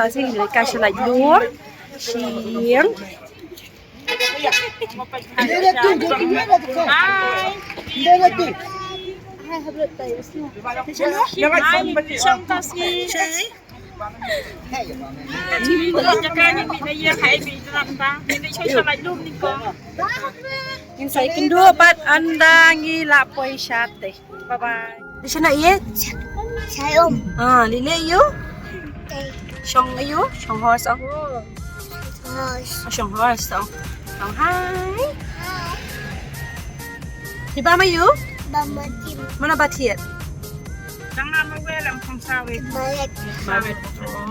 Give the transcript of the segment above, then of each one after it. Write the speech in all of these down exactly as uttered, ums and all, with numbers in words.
Sing le ka shalai dur. Sing. Ngin sa ïakynduh pat ynda ngi la poi shatei. Bye bye. Di shano ïa? Shai um. Ah, lei lei ïa u? Shong ïa u? Shong horse ong. Horse. Ah, shong horse ong. Shong hai. Hi ba ma ïa u? Ba ma tim. Mana ba thied? Tang na ma we lam khong sa we. Ba lek. Ba we.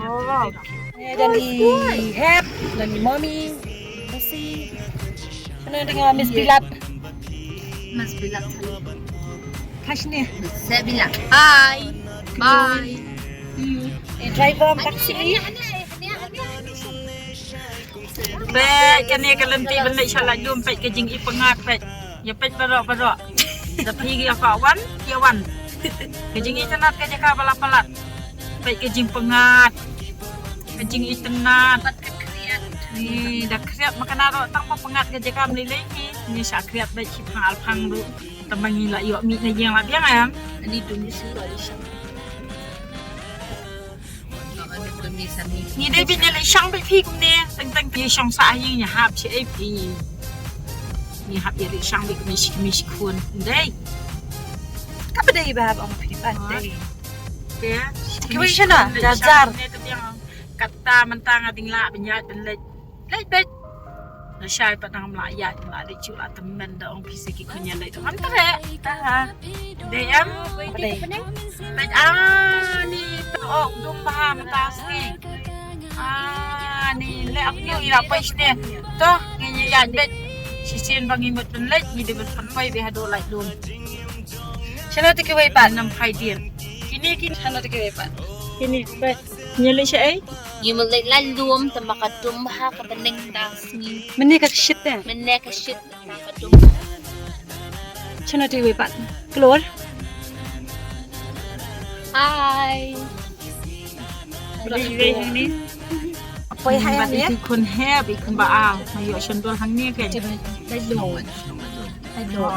Oh. Eh, dan i Hep, dan i Mommy. Kasi. Shano ïa nga Miss Bilat. Miss Bilat. Kashne. Miss Bilat. Hi. Bye. Eh, driver taxi. Peit kane ka lynti ban leit sha Laitlum, peit ka jingïapyngngad, peit. Ïa peit baroh baroh. Da phi ïa ka wan, ïa wan. Ka jingïatynnad ka jaka ba la palat. Peit ka jingpyngngad. Ka jingïatynnad. Ni da khriat ma kane ruh tang ba pyngngad ka jaka mlei lei ni. Ni sha khriat beit shi phang ar phang ruh. Tang ba ngi la ïoh mih na ïing la biang em. Ani dum ni shu la lei shang. Ngi dei beit ïa leit shang beit phi kumne, teng teng ïa shong sah ïing ïa hap shi ei phi. Ngi hap ïa leit shang beit kumne shi kmie shi khun. Dei. Ka ba dei ba hap ong phi ban dei. Te. Kiwei shana jar jar. Kata mynta nga dang lah ban ïaid ban leit. Leit beit. Lashai pat ngam lah ïaid, ngam lah leit shuh, la tymmen da ong phi sa ki khun ïa leit, ngam treh. Dei em? Dei. Leit, ah, ni to ok dum bha mynta sngi. Ah, ni leh, ak ngi la poi shane. To ngin ïaid beit. Shisien ba ngi mut ban leit, ngi dei ban pynpoi beit haduh Laitlum. Shano te kiwei pat? Nam phai dien. Kine, kine. Shano te kiwei pat? Kine pat. Ngi leit shaei? Ngi mut leit Laitlum, tang ba ka dum bha, ka bneng da sngi. Mynne ka shit te? Mynne ka shit, tang ba ka dum bha. Shano te kiwei pat? Klur. Hi. Bro, iwei hangne. Poi hai hangne. Ba i khun he, ba i khun ba a. Ma ïoh shandol hangne ke. Laitlum. Laitlum.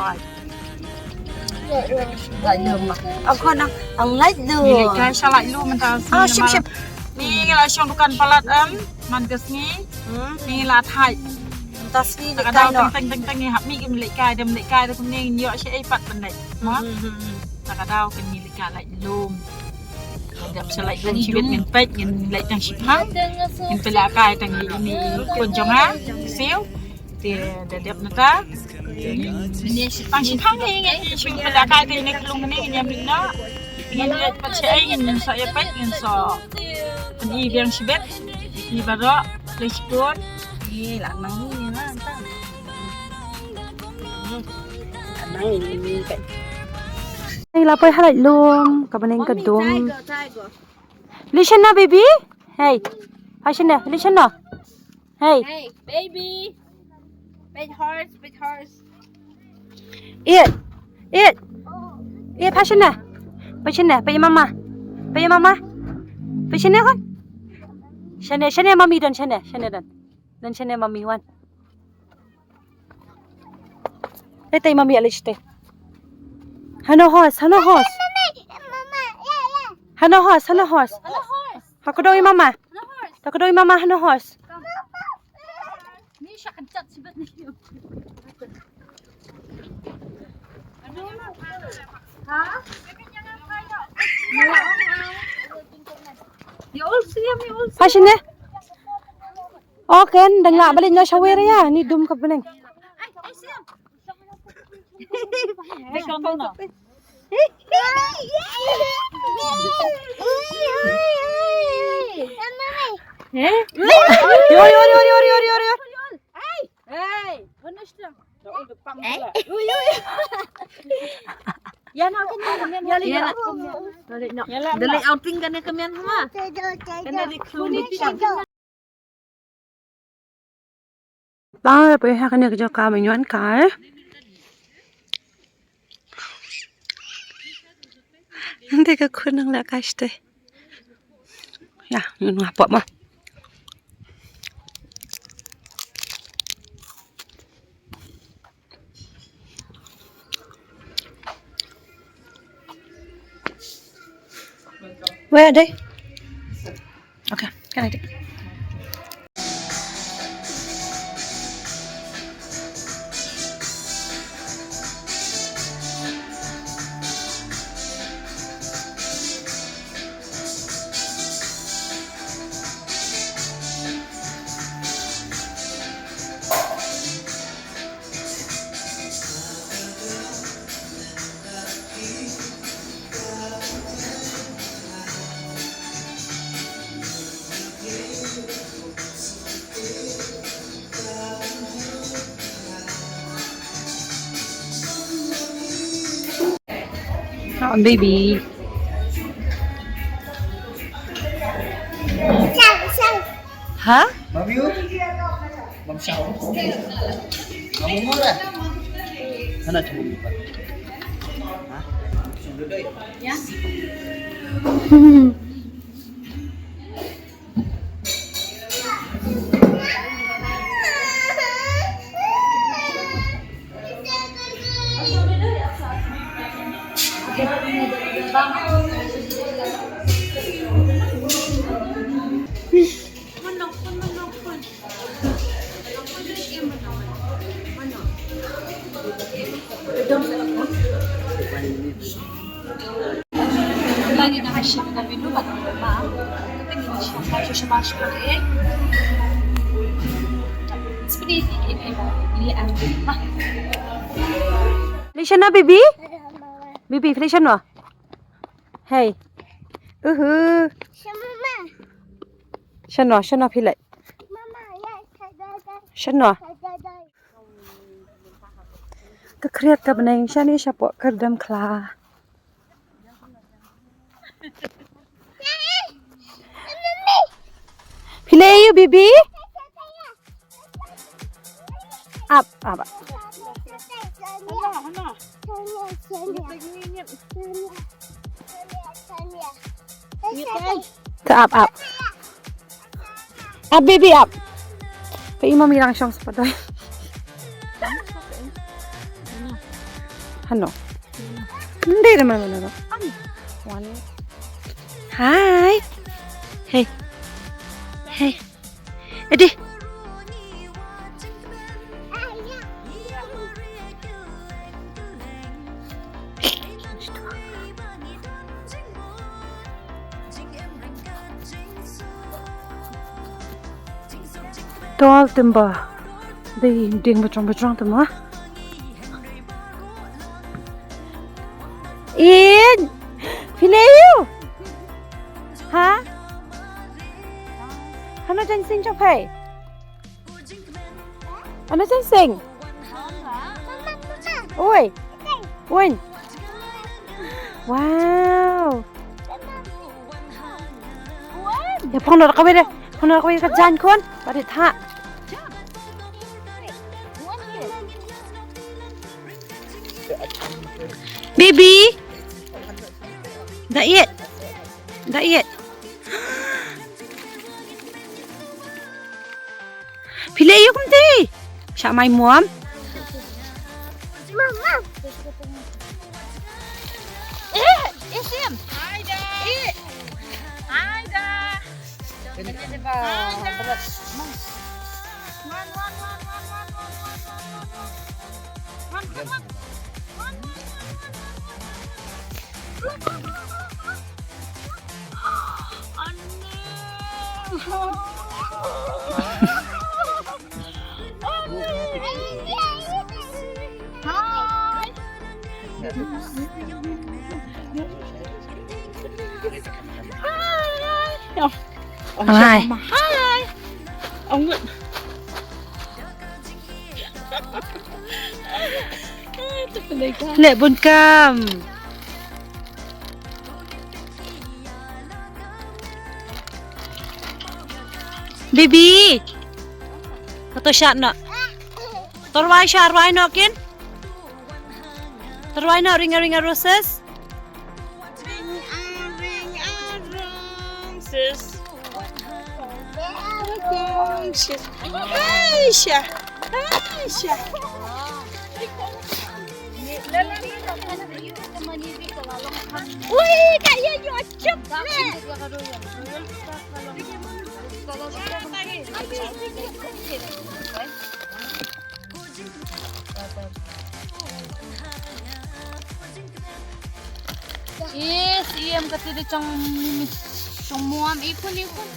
Laitlum. Ang khun ang, ang Laitlum. Ni ka sha Laitlum mynta. Ah, shim shim. Ni la shong dukan palat em, man ka sngi. Hmm. Ni la thait. Mynta sngi ni ka daw teng teng teng teng ni hap mih kim leit kai, dem leit kai da kumne ngin ïoh shaei pat ban leit. Mo? Hmm, hmm, hmm. Ta ka daw kan ni leit kai Laitlum. Dep sha Laitlum shibit ngin peit, ngin leit tang shiphang. Ngin peit la kai tang ïa ini khun jong nga, Siew. Te da dep nata. Tang shiphang ngi ngi shu peit la kai te ine ka lum ne ngin ïa mih noh. Ngin leit pat shaei, ngin sa ïa peit, ngin sa. Kan i biang shibit. Ni baroh leit shibun. Ni la nang ni na ta. Hey, la poi ha Laitlum, ka bneng ka dum. Listen na, baby. Hey. Listen na, listen na. Hey. Hey, baby. Peit horse, peit horse. It. It. It, peit shane. Peit shane, peit mama. Peit mama. Peit shane khun. Shane, shane mami don shane, shane don. Don shane mami wan. Te te mami alei te. Hano horse, hano horse. Hano horse, hano horse. Ha kdew i mama. Ta kdew i mama hano horse. Ha shane. O ken dang lah ba leit noh shawer ïa ni dum ka bneng. Da leit outing kane ka mian ha. Kane ri khun. Ba poi ha kane ka jaka mynwan ka. Ynda ka khun nang la ka shatei. Ïa, ngin nga pop ma. Where are they? Okay, can I take? Oh, baby. Ha? Feliciano, baby? Baby, Feliciano. Hey. Uhu. Shano, shano, Felix. Shano. Ka khriat ka bneng shane shapoh kyrdem khla. Phi leh aïu, baby? Ap, ap, ap. Te ap, ap. Ap, baby, ap. Te i mami rang shong spadai. Hano. Ndai de mana mana. One. Hi. Hey. Hey. Edi. Tall timber. Dei ding bajrong bajrong timber. In. Phi leh aïu? Ha? Hano jan sing chok hai. Ano sing sing? Oi. Oi. Wow. Ya phong na kawai de. Phong na kawai ka jan khun. Ba de tha. Baby. Da it. Da it. Phi leh aïu kumti? Sha mai mom. Mom, mom. Eh, eh, Sim. Hi, Dad. Eh. Hi, Dad. Hi, Dad. Run, run, run. Run, run, run. Hi. Hi. Hi. Leh bun kam. Baby. Kato shat noh. To rwai sha rwai noh kin. To rwai noh ring a ring a roses. Ring a ring a roses. Roses. Hey sha. Hey sha. Ui, ka ïa ïoh chup ne. Yes, iem kata de chong, chong muam i pun i pun.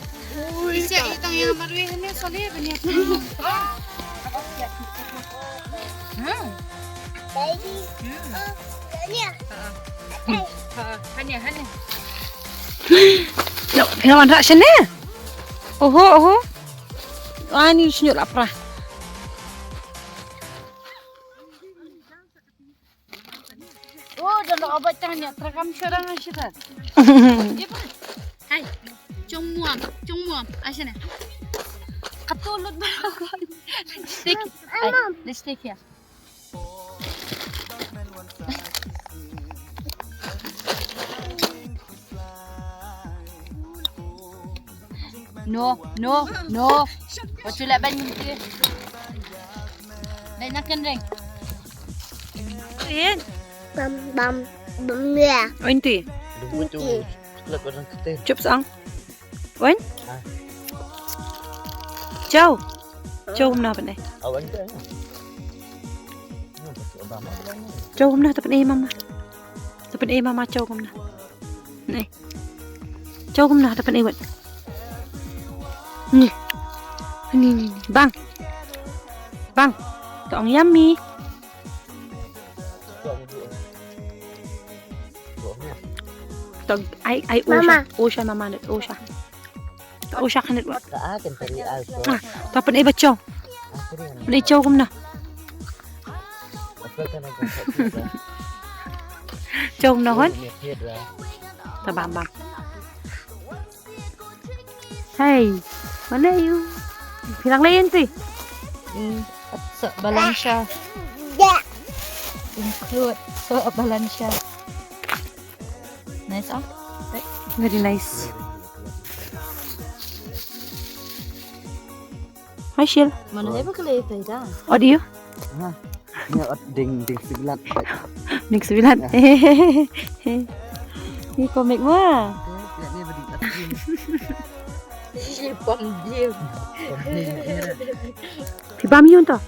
Ui, isa i tang yang marwei hane sole banya. Hmm. Baby. Hmm. Oh, hanya. Ha, ha. Ha, ha, hanya, hanya. No, phi wan rak shane. Oho, oho. Ani shnyo lapra. Oh, dah lo obat tangan ya, terekam syarang syarang. Hai, chong muam, chong muam, asana. Katu lut baru. Let's take, hai, let's take here. No, no, no. Wat shu leh ban ngi. Leh na kynreng. Rin. Bam, bam, bam, ya. Oin ti. Oin ti. Chup sang. Oin. Chau. Chau kumno pyneh. Chau kumno ta pyneh mama. Ta pyneh mama chau kumno. Ni. Chau kumno ta pyneh wat. Ni. Ni, ni, ni. Bang. Bang. Ta ong yummy. Ta ai ai Mama. Osha, Osha mama net Osha. Osha khanet wat. Ka a kan tari ai so. Ah, ta pyneh ba chau. Pyneh chau kumno. Chau kumno hon. Ta bam bam. Hey, mana you? Phi dang leh ïa nti? Hmm, sa balan sha. Include sa balan sha. Nice ah. Very nice. Hi Shil. Mana heba kale ita ita. Audio. Ha. Ni ot ding ding sebilat. Ding sebilat. Ni komik ma. Ni ba ding. Phi bam ïa u to.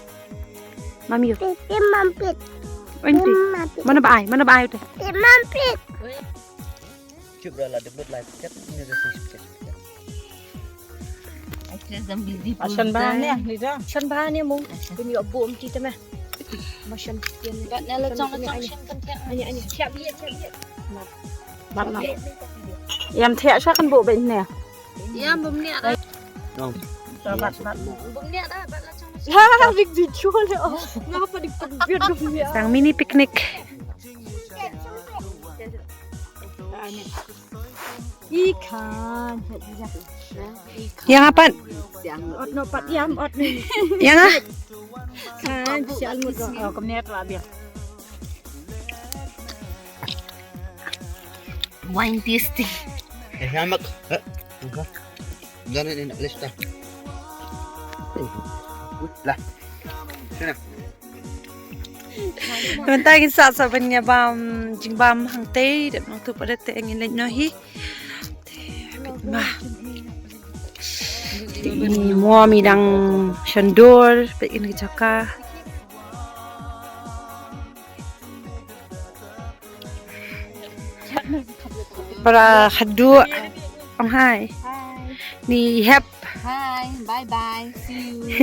Bam ïa u. Phi mampit. Oi, phi. Mampit. Mana ba ai, mana ba ai u te. Phi mampit. Chup ra la debut lai pket ni da sing pket. Actress dang busy. Asan ba ne ni da. Asan ba ne mo. Pynïoh bum ti te me. Ma shan pien. Ba ne la chong la chong shin kan thiah. Ani ani thiah bia thiah bia. Ba na. Ïam thiah sha kan bo ba ne. Ïam bum ne da. Bum ne da ba la chong. Ha big big chua le. Nga pa dik pa bia bum ne. Dang mini picnic. Ani. Ikan. Ïa nga pat. Ot no pat ïam ot ni. Ïa nga. Kan sial mut. Oh, kumne tu abia. Wine tasting. Eh, hamak. Eh, enggak. Jangan ini nak lista. Lah. Sini. Mynta ngin sah sah ban ïa bam jingbam hangtei, dep nangtu pat te ngin leit noh hi. Te peit ma. Te i mo mi dang shon dur, peit ïa ka jaka. Para khadduh. Ong hi. Hi. Ni hep. Hi, bye bye. See you.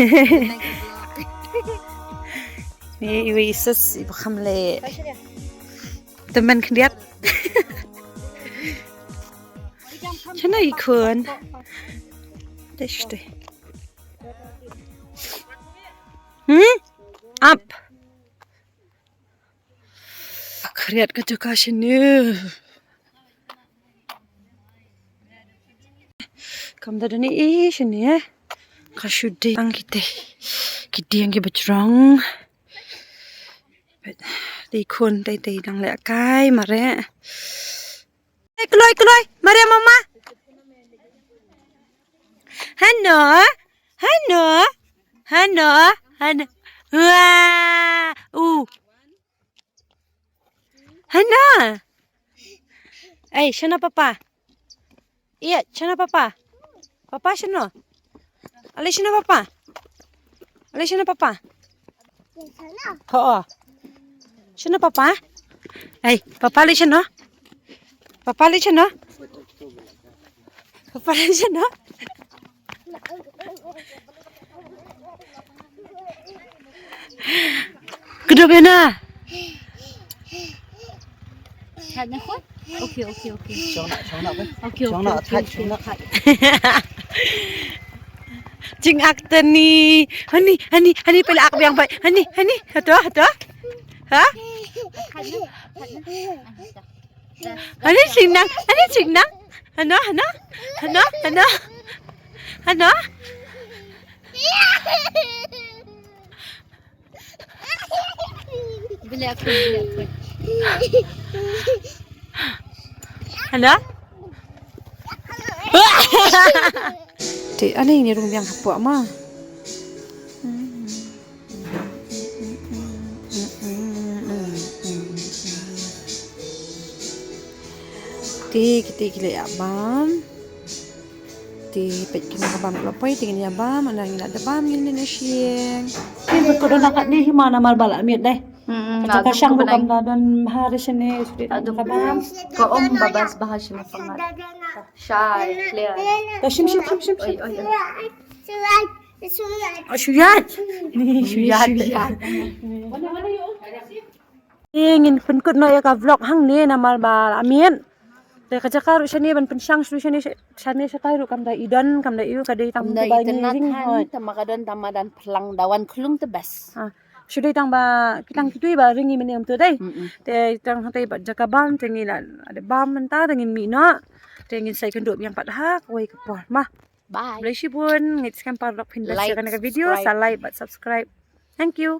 Next vlog. Ni iwei i sis iba kham leh. Tymmen khyndiat. Shano i khun. Te shtei. Hmm? Ap. Khriat ka jaka shane. Kam da dane i shane. Ka shu dei ang kite. Kite ang ki bajrong. Dei khun dei dei dang leh kai mare. Kloi kloi mare mama. Hano? Hano? Hano? Hano? Wah! Uh. Hana. Ei, shana papa. Iya, shano papa? Papa shano? Ale shano papa? Ale shano papa? Ho. Shano papa? Hey, papa ale shano? Papa ale shano? Papa ale shano? Kdo bena? Hanya khun? Okay, okay, okay. Shong nak, shong nak, kan? Okay, okay, shong nak, okay, okay, shong nak. Jing ak tani. Hani, hani, hani pele ak biang bai. Hani, hani, hato, hato. Ha? Hani sinang, hani sinang. Hano, hano. Hano, hano. Hano. Beli aku, beli aku. Hano. Te ani ni rung biang hapoh ma. Te kita kila ya bam. Te peit kine ka bam ka la poi te ngin ïa bam, ana ngin la da bam ngin ne ne shieng. Te ba ka don kat ne hima namar ba la miet dei. Hmm, ka shang ba kam da don bha re shane sdei ka bam. Ka om ba bas bha shane pang. Shai, clear. Ta shim shim shim shim. Oi oi oi. Shuyat. Ni shuyat. Te ngin pynkut noh ïa ka vlog hangne namar ba la miet. Te ka jaka ruh shane ban pynshang shu shane shane shatai ruh kam da i don kam da i ka dei tang ba i ring hoi. Tama ka don tama dan phlang da wan khlung te bas. Shu dei tang ba kitang kitui ba ring i mane um tu dei. Te tang hatai ba jaka bam te ngi la da bam mynta te ngin mih noh. Te ngin sai kynduh biang pat ha kawei ka por ma. Bye. Blei shibun ngit skhem paralok phin bas ïa kane ka video sa like bad subscribe. Thank you.